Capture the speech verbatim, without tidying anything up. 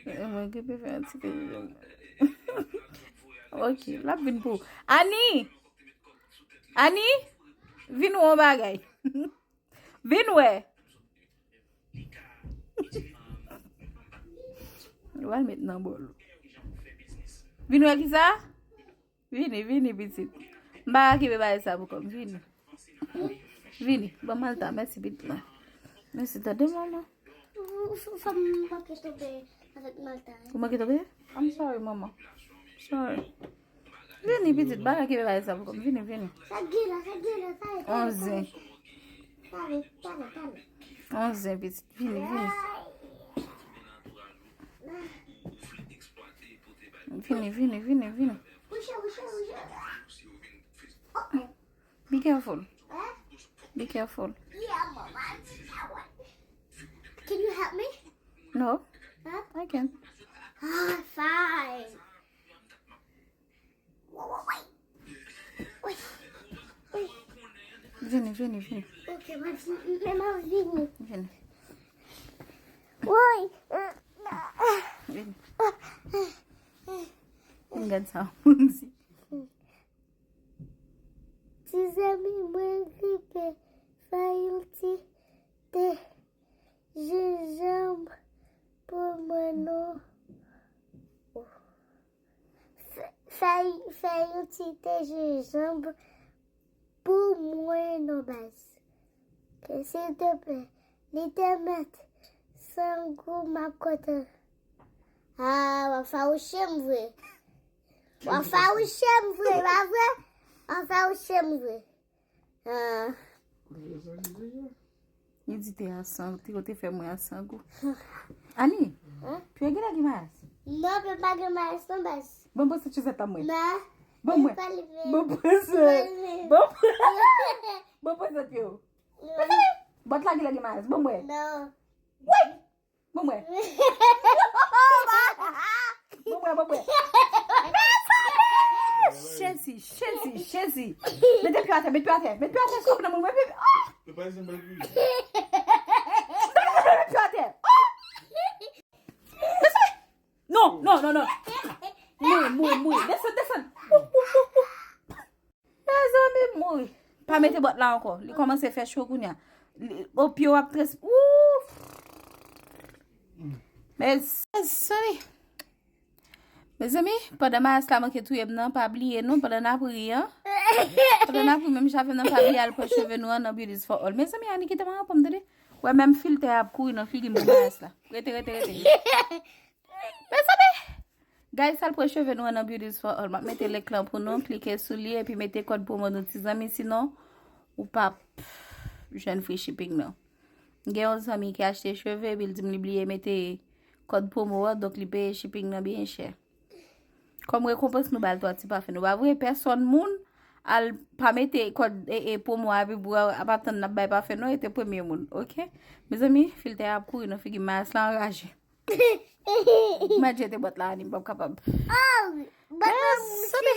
Mwen okipe fè yon ti kè. Ok, l ap vin pou ou. Ani! Ani! Vin wè yon bagay. Vin wè. Ou al met nan bòl ou. Vin wè kisa? Vini, vini, pitit. M pa ka kenbe bagay sa pou kò m. Vini. Vini. Ban m Malta. Mèsi, pitit mwen. Mèsi, tande, manman. Fò m manke tonbe avèk Malta. Ou manke tonbe? I'm sorry, manman. Sorry. Vini, pitit. M pa ka kenbe bagay sa pou kò m. Vini, vini. Sa gen la, sa gen la, sa gen la. Onzen. Pale, pale, pale. Onzen, pitit. Vini, vini. Vini, vini, vini, vini. Be careful. Be careful. Can you help me? No, I can. Ah, fine. Vini, vini, vini. Ok, mwen vini. Vini. Woy. Vini. Vin gad sa moun di. Ti zanmi mwen rive fè yon ti te jenjanm pou mwen non. Fè, fè yon ti te jenjanm pou mwen non baz. Silteplè, li te mèt san gou m ap kontan. Ah, w ap fawouche m vre. W ap fawouche m vre, pa vre? W ap fawouche m vre. Ah. Li di te a san, te yo te fè mwen a san gou. Ani, pye gen la gen mayas? Non, pye pa gen mayas non baz. Bon, bon, se chizèt la mwen. Non. Bon, mwen. Bon, bon, se. Bon, bon. Bon, bon, se pye. Bòt la gen la gen mayas. Bon, mwen. Non. Woy! Bon, mwen. Bon, mwen, bon, mwen. Jezi, Jezi, Jezi. Mete pye atè, mete pye atè, mete pye atè, stop nan moun mwen, mete pye atè. Oh! Mete pye atè. Oh! Desann. Non, non, non, non. Mouri, mouri, mouri. Desann, desann. Ou, ou, ou, ou. Mezanmi, m mouri. Pa mete bòt la ankò. Li kòmanse fè cho kounye a. Li, o pye w ap trans-, ouf! Mezanmi. Mezanmi, pandan mayas la manke touye m nan, pa bliye non, pandan n ap ri an. Pandan n ap ri, menm jan avè m nan, pa bliye al pran cheve nou an nan Beauties for All. Mezanmi, Ani kite m an pou m tande. Wè, menm filtè a ap kouri nan figi m pou mayas la. Rete, rete, rete. Mezanmi! Guys, al pran cheve nou an nan Beauties for All. M ap mete link lan pou nou. Klike sou li epi mete kòd pwomo nou, ti zanmi. Sinon, ou p ap jwenn free shipping nan. Gen yon zanmi ki achte cheve, epi l di m li bliye mete kòd pwomo an, donk li peye shipping nan byen chè. Kòm rekonpans, nou ba l twa ti pafen. Nou pa voye pèsòn moun al pa mete kòd e, e pwomo a, epi pou ap atann n ap bay pafen, non, e te premye moun, oke? Mezanmi, filtè a ap kouri nan figi m, mayas la anraje. Mwen jete bòt la, Ani, m p ap kapab. Oh, bòt la. Mezanmi.